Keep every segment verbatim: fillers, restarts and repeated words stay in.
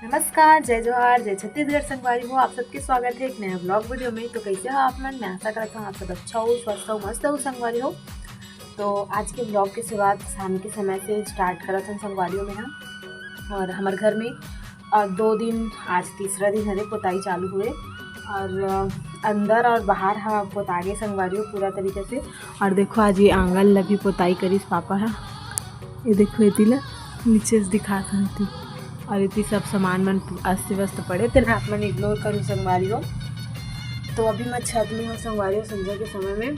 नमस्कार, जय जोहार, जय छत्तीसगढ़ संगवारी हो। आप सबके स्वागत है एक नया ब्लॉग वीडियो में। तो कैसे हो आप मन? मैं आशा करता हूँ आप सब अच्छा हो, स्वस्थ हो, मस्त हो संगवारी हो। तो आज के ब्लॉग के शुरुआत शाम के समय से स्टार्ट करत हन संगवारी हो मैं हा। और हमर घर में और दो दिन, आज तीसरा दिन हरे पोताई चालू हुए और अ, अंदर और बाहर हा पोतागे संगवारी हो पूरा तरीके से। और देखो आज ये आंगन ला भी पोताई करिस पापा हा। ये देखो एती ला नीचे से दिखात हन एती। और एती सब सामान मन अस्त व्यस्त पड़े, तेन आप मन इग्नोर करू संगवारी हो। तो अभी मैं छत में हूँ संगवारी हो संझा के समय में।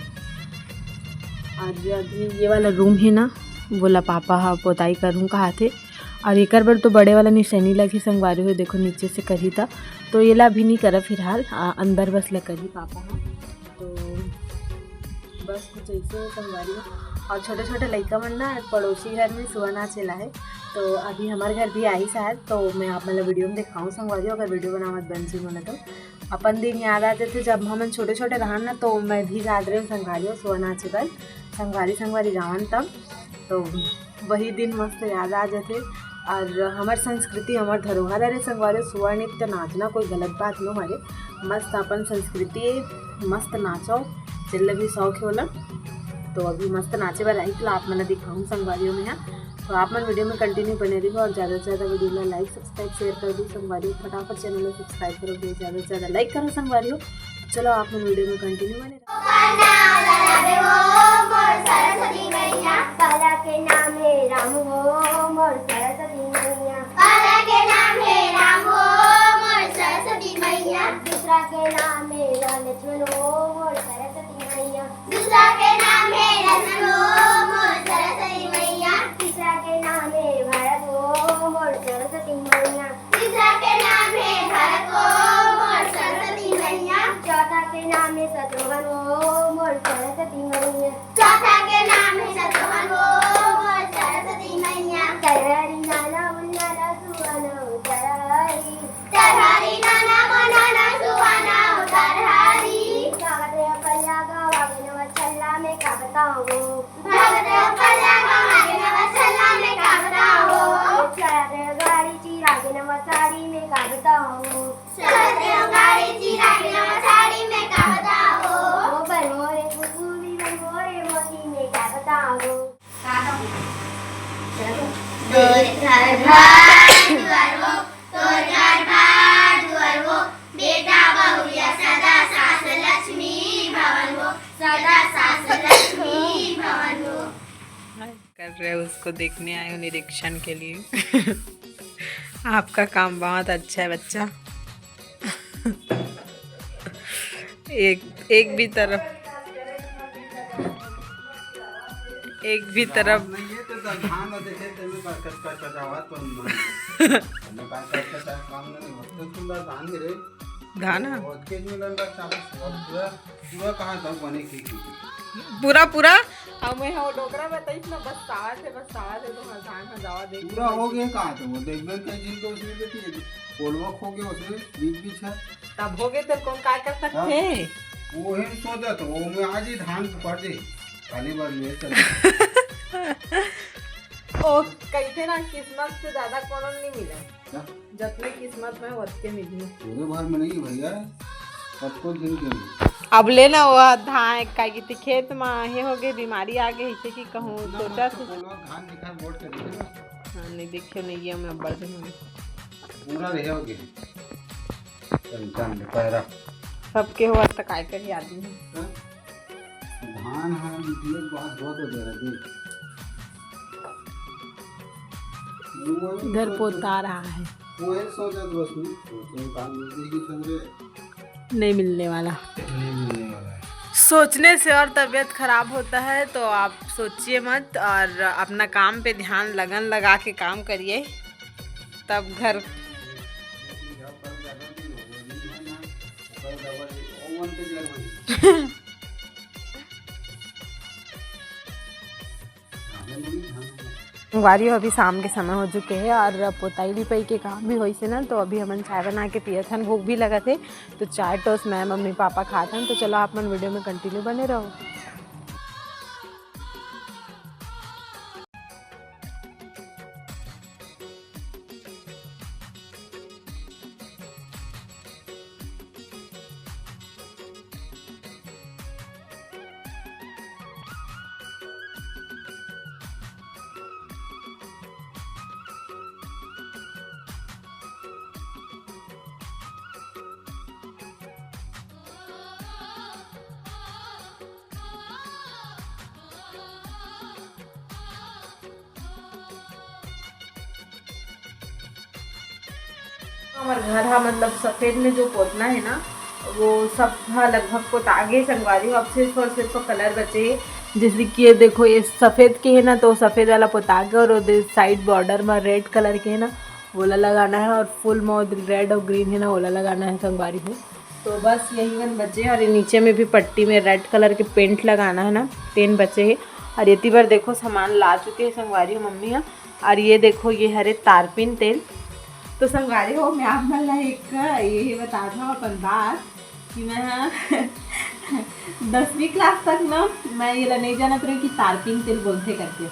आज अभी ये वाला रूम है ना, वोला पापा हा पोताई करहूँ कहा थे। और एकर बर तो बड़े वाला निशानी लगी संगवारी हो, देखो नीचे से करही ता। तो येला अभी नहीं करा फिलहाल, आ, अंदर बस ला करही पापा हा। तो बस कुछ ऐसे हो संगवारी हो। और छोटे छोटे लइका मन ना पड़ोसी घर में सुआ नाचे ला है, तो अभी हमारे घर भी आई शायद, तो मैं आप मन ला वीडियो में दिखाऊँ संगवारी हो, अगर वीडियो बनावत बन जी बोले तो। अपन दिन याद आ जाते जब हमन छोटे छोटे रहन ना, तो मैं भी जात रहे संगवारी हो सुआ नाचे बर, संगवारी संगवारी गावन तब। तो वही दिन मस्त याद आ जाते। और हमार संस्कृति, हमार धरोहर हरे संगवारी हो, सुआ नृत्य नाचना कोई गलत बात नो हरे, मस्त अपन संस्कृति मस्त नाचो, जेला भी शौक है ओला। तो अभी मस्त नाचे बर आई, तो आप मन ला दिखाऊँ संगवारी हो मैं हा। तो आप मन वीडियो में कंटिन्यू बने रहिहो और ज़्यादा से ज़्यादा वीडियो ला लाइक, सब्सक्राइब, शेयर कर दो संगवारी हो। फटाफट चैनल ला सब्सक्राइब करो, वीडियो ज़्यादा से ज़्यादा लाइक करो संगवारी हो। चलो आप मन वीडियो में कंटिन्यू बने रहो। पहला के नाम है राम हो मोर सरस्वती मैया। पहला के नाम है राम हो मोर सरस्वती मैया। दूसरा के नाम है लक्ष्मण हो मोर सरस्वती मैया। दूसरा के नाम है लक्ष्मण हो मोर सरस्वती मैया। तीसरा के नाम है भारत हो मोर सरस्वती मैया। तीसरा के नाम है भारत हो मोर सरस्वती मैया। चौथा के नाम है शत्रुघ्न हो मोर सरस्वती मैया। चौथा के नाम है शत्रुघ्न हो मोर सरस्वती मैया। चरहरी नाना मुन्ना ना सुहाना हो चरहरी। चरहरी नाना मुन्ना ना सुहाना हो चरहरी। कागद पल्ला गवा के नवा छल्ला में का बताऊं। कागद पल्ला गवा के नवा छल्ला में का बताऊं। चरहरी गाड़ी चिरा के नवा साड़ी में का बताऊं। चरहरी गाड़ी चिरा के नवा साड़ी में का बताऊं। ओ बनमोरे कुसुमी बनमोरे मोती में का बताऊं। तोर घर बार दुआर हो, तोर घर बार दुआर हो, बेटा बहुरिया सदा सास लक्ष्मी भवन हो, सदा सास लक्ष्मी भवन हो। कर रहे, उसको देखने आए हो निरीक्षण के लिए। आपका काम बहुत अच्छा है बच्चा। एक एक भी तरफ एक भी तरफ नहीं है तो धान देखे तेमे का कचका सजावा तो नहीं। तेमे का कचका काम नहीं होता। सुंदर धान गिरे। धान है? और के मिलन का चावल पूरा पूरा कहाँ तक बने की की। पूरा पूरा। अब मैं हो डोकरा बताइस ना, बस सावा से बस सावा से तो हजान हजावा देख पूरा हो गया कहाँ तो वो देख बन कहीं जिनको उसमें देखिए। पोलवा खो गया उसमें बीच बीच है। तब हो गए तो कौन काय कर सकते हैं? वो ही सोचा तो वो मैं आज ही धान पकड़ दे। खाली बार में चल। ओ, कहिथे ना किस्मत से ज्यादा कोनो नहीं मिला। क्या? जतने किस्मत में वतके मिली। पूरे भर में नहीं भैया, सबको दिन के लिए। अब ले ना वो धान का की थी खेत में हे हो गए बीमारी आ गई इसे की कहूँ इतना सोचा मस्त तो। पोलवा धान दिखा वोट कर दीजिए ना। हाँ, नहीं देखियो नहीं ये मैं बढ़ गई। पूरा रहे हो गए। चल, चल, पैरा। सबके हुआ तो काय करी आदमी। हाँ? धान है, निकले बहुत, बहुत हो जा रहा है, देख। वो वही इधर सोच-, पोता रहा है। वो है सोचा तो बस नहीं, सोचे काम मिल जाएगी सगरे। नहीं मिलने वाला। नहीं मिलने वाला है। सोचने से और तबीयत खराब होता है, तो आप सोचिए मत और अपना काम पे ध्यान, लगन लगा के काम करिए, तब घर संगवारी हो, अभी शाम के समय हो चुके हे और पोताई लिपाई के काम भी होइस हे ना, तो अभी हमन चाय बना के पियत हन, भूख भी लगत हे, तो चाय टोस्ट मैं मम्मी पापा खात हन। तो चलो आप मन वीडियो में कंटिन्यू बने रहो। हमर घर हा मतलब सफेद में जो पोतना है ना, वो सब हा लगभग पोता गे संगवारी हो। अब सिर्फ और सिर्फ कलर बचे है। जैसे कि ये देखो, ये सफेद के है ना, तो सफेद वाला पोता गे और साइड बॉर्डर में रेड कलर के है ना, वोला लगाना है, और फुल में रेड और ग्रीन है ना, वोला लगाना है संगवारी हो। तो बस यही मन बचे, और ये नीचे में भी पट्टी में रेड कलर के पेंट लगाना है ना, तेन बचे है। और ये बार देखो सामान ला चुके हैं संगवारी हो मम्मी हा। और ये देखो, ये हरे तारपिन तेल। तो संगवारी हो, मैं आप मन ला एक यही बता दूँ अपन बात कि मैं हा दसवीं क्लास तक ना मैं ये ला नहीं जानत रही कि तारपिन तेल बोलथे करके।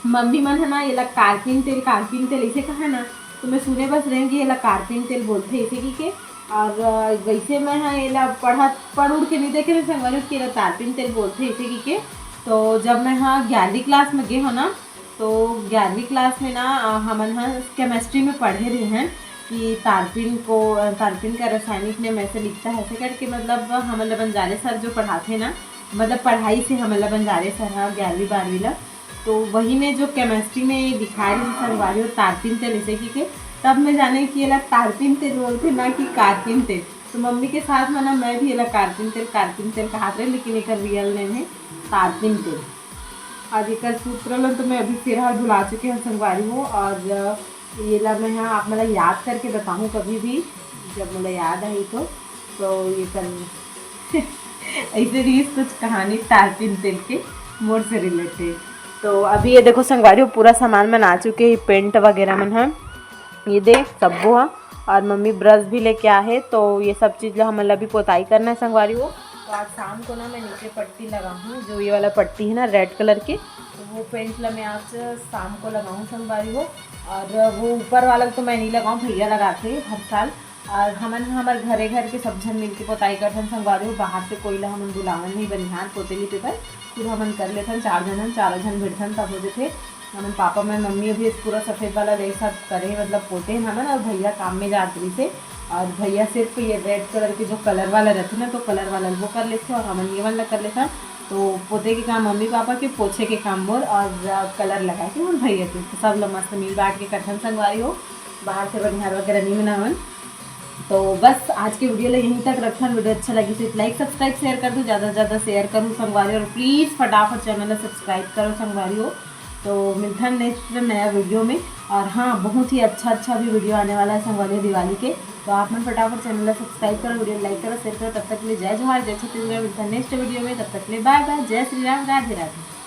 मम्मी मन है ना ये ला कारपिन तेल, कारपिन तेल इसे कहा ना, तो मैं सुने बस रही कि ये ला कारपिन तेल बोलथे इसे की के। और अ, वैसे मैं हा ये ला पढ़ा पढ़ उड़ के नहीं देखे रहे संगवारी कि ये ला तारपिन तेल बोलथे इसे की के। तो जब मैं हा ग्यारहवीं क्लास में गे हो ना, तो ग्यारहवीं क्लास में ना अ, हमन हा केमिस्ट्री में पढ़े रहे हैं कि तारपिन को अ, तारपिन का रासायनिक नियम ऐसे लिखता है ऐसे करके, मतलब हमन ला बंजारे सर जो पढ़ाथे ना, मतलब पढ़ाई से हमन ला बंजारे सर हा ग्यारहवीं बारहवीं ला। तो वही में जो केमिस्ट्री में ये दिखाए रहे संगवारी हो तारपिन तेल इसे की के, तब मैं जाने कि ये ला तारपिन तेल बोलथे ना कि कारपिन तेल। तो मम्मी के साथ में ना मैं भी ये ला कारपिन तेल कारपिन तेल कहत रहे, लेकिन एक रियल नेम है तारपिन तेल। और एक सूत्र ला तो मैं अभी फिलहाल भुला चुके हैं संगवारी हो। और ये ला मैं हा आप मन ला याद करके बताहूँ कभी भी, जब मोला याद आई तो। तो ये कर ऐसे रहीस कुछ कहानी तारपिन तेल के मोर से रिलेटेड। तो अभी ये देखो संगवारी हो, पूरा सामान मन आ चुके हैं, पेंट वगैरह मन हा, ये दे सब्बो हा। और मम्मी ब्रश भी लेके आ है, तो ये सब चीज़ ला हमन ला भी पोताई करना है संगवारी हो। तो आज शाम को ना मैं नीचे पट्टी लगाहूँ, जो ये वाला पट्टी है ना रेड कलर के, तो वो पेंट ला मैं आज शाम को लगाहूँ संगवारी हो। और वो ऊपर वाला तो मैं नहीं लगाऊँ, भैया लगाथे हर साल। और हमन हमर घरे घर के सब झन मिलके पोताई करथन संगवारी हो, बाहर से कोई ला हमन बुलावन नहीं बनिहार पोते लिपे बर, खुद हमन कर लेथन, चार झन हन, चारों झन भिड़थन तब हो जथे। हमन पापा, मैं, मम्मी अभी पूरा सफेद वाला ले सब करे, मतलब पोते हैं हमन, और भैया काम में जात रहिसे। और भैया सिर्फ ये रेड कलर के जो कलर वाला रहते ना, तो कलर वाला वो कर लेते और हमन ये वाला कर लेथन। तो पोते के काम मम्मी पापा के, पोछे के काम मोर, और कलर लगाए के मोर भैया के। तो सब लोग मस्त मिल बांट के करथन संगवारी हो, बाहर से बनिहार वगैरह नहीं बनावन। तो बस आज के वीडियो ला यहीं तक रखथन। वीडियो अच्छा लगी तो लाइक सब्सक्राइब शेयर कर दो, ज़्यादा से ज़्यादा शेयर करो संगवारी, और प्लीज़ फटाफट चैनल ला सब्सक्राइब करो संगवारी हो। तो मिलथन नेक्स्ट नया वीडियो में। और हाँ, बहुत ही अच्छा अच्छा भी वीडियो आने वाला है संगवारी हो दिवाली के। तो आप मन फटाफट चैनल ला सब्सक्राइब करो, वीडियो लाइक करो, शेयर करो। तब तक के लिए जय जोहार, जय छत्तीसगढ़। मिलथन नेक्स्ट वीडियो में, तब तक के लिए बाय बाय, जय श्री राम, राधे राधे।